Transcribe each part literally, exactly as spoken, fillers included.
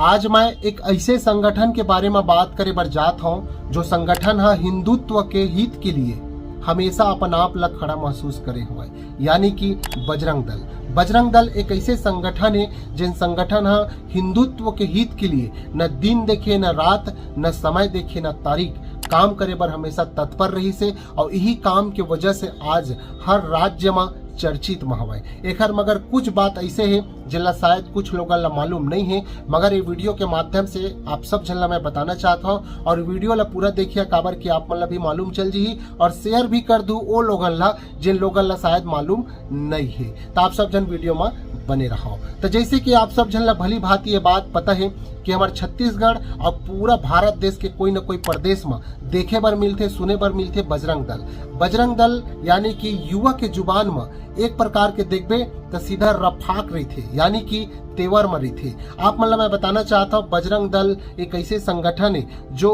आज मैं एक ऐसे संगठन के बारे में बात करे बर जात हूँ, जो संगठन ह हिंदुत्व के हित के लिए हमेशा अपन आप ला खड़ा महसूस करे हुए, यानी कि बजरंग दल। बजरंग दल एक ऐसे संगठन है, जिन संगठन ह हिंदुत्व के हित के लिए न दिन देखे, न रात, न समय देखे, न तारीख, काम करे बर हमेशा तत्पर रहिस हे। और यही काम के वजह से आज हर राज्य में चर्चित में हवय। एखर मगर कुछ बात ऐसे हे, जेला शायद कुछ लोगन ला मालूम नहीं हे, मगर ये वीडियो के माध्यम से आप सब झन ला मैं बताना चाहत हूँ। और वीडियो ला पूरा देखिए, काबर कि आप मन ला भी मालूम चल जही, और शेयर भी कर दू ओ लोगन ला, जिन लोगन ला शायद मालूम नहीं हे। तो आप सब झन वीडियो में बने रहो। तो जैसे कि आप सब झन ला भली भांति ये बात पता है कि हमारे छत्तीसगढ़ और पूरा भारत देश के कोई न कोई प्रदेश में देखे बर मिलथे, सुने बर मिलथे बजरंग दल। बजरंग दल यानी कि युवा के जुबान में एक प्रकार के देखबे तो सीधा रफाक रहिथे, यानी कि तेवर में रहिथे। आप मन ला मैं बताना चाहत हूँ, बजरंग दल एक ऐसे संगठन है, जो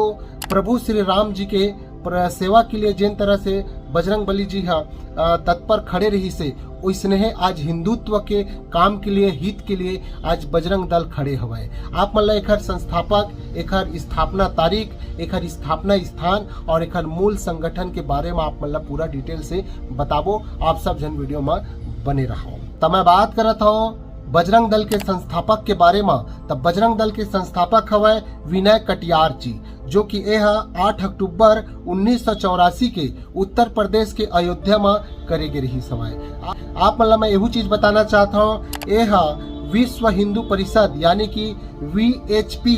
प्रभु श्री राम जी के प्र-, सेवा के लिए जिन तरह से बजरंग बली जी हा, अ, तत्पर खड़े रहिस हे, ओइसने आज हिंदुत्व के काम के लिए, हित के लिए आज बजरंग दल खड़े हवय। आप मन ला एखर संस्थापक, एखर स्थापना तारीख, एखर स्थापना स्थान और एखर मूल संगठन के बारे में आप मन ला पूरा डिटेल से बताबो। आप सब झन वीडियो में बने रहो। त मैं बात करत हूँ बजरंग दल के संस्थापक के बारे में। त बजरंग दल के संस्थापक हवय विनय कटियार जी, जो कि ए ह आठ अक्टूबर उन्नीस सौ चौरासी के उत्तर प्रदेश के अयोध्या म करे गे रिहिस हवय। आ-, आप मन ला मैं एहू चीज बताना चाहत हूँ, ए ह विश्व हिंदू परिषद यानी कि वीएचपी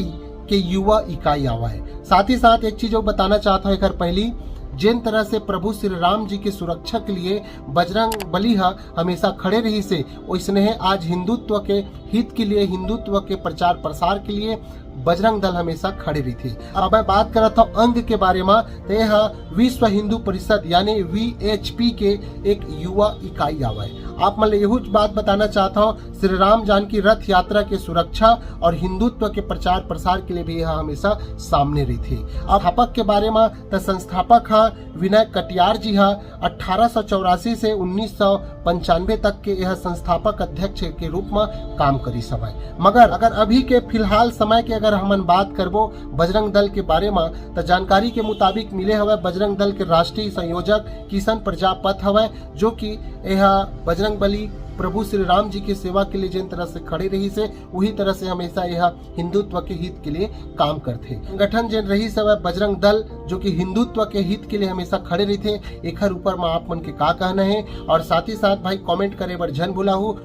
के युवा इकाई आवय। साथ ही साथ एक चीज और बताना चाहत हूँ, एकर पहली, जिन तरह से प्रभु श्री राम जी की सुरक्षा के लिए बजरंग बली ह हमेशा खड़े रहिस हे, ओइसने आज हिंदुत्व के हित के लिए, हिंदुत्व के प्रचार प्रसार के लिए बजरंग दल हमेशा खड़े रहिथे। अब मैं बात करत हूँ अंग के बारे में, तो यह विश्व हिंदू परिषद यानी वीएचपी के एक युवा इकाई आवय। आप मन ला यहू बात बताना चाहत हूँ, श्री राम जानकी रथ यात्रा के सुरक्षा और हिंदुत्व के प्रचार प्रसार के लिए भी यह हमेशा सामने रहिथे। अब संस्थापक के बारे में, तो संस्थापक ह विनय कटियार जी ह अठारह सौ चौरासी से उन्नीस सौ पंचानवे तक के यह संस्थापक अध्यक्ष के रूप में काम करिस हवय। मगर अगर अभी के फिलहाल समय के अगर हमन बात करबो बजरंग दल के बारे में, त जानकारी के मुताबिक मिले हवय, बजरंग दल के राष्ट्रीय संयोजक किशन प्रजापत हवय, जो कि यह बजरंग बली प्रभु श्री राम जी के सेवा के लिए जिन तरह से खड़े रहिस हे, उही तरह से हमेशा यह हिंदुत्व के हित के लिए काम करथे। संगठन जेन रहिस हवय बजरंग दल, जो कि हिंदुत्व के हित के लिए हमेशा खड़े रहिथे, एखर ऊपर म आप मन के का कहना हे? और साथ ही साथ भाई, कमेंट करे बर झन भुलाहू।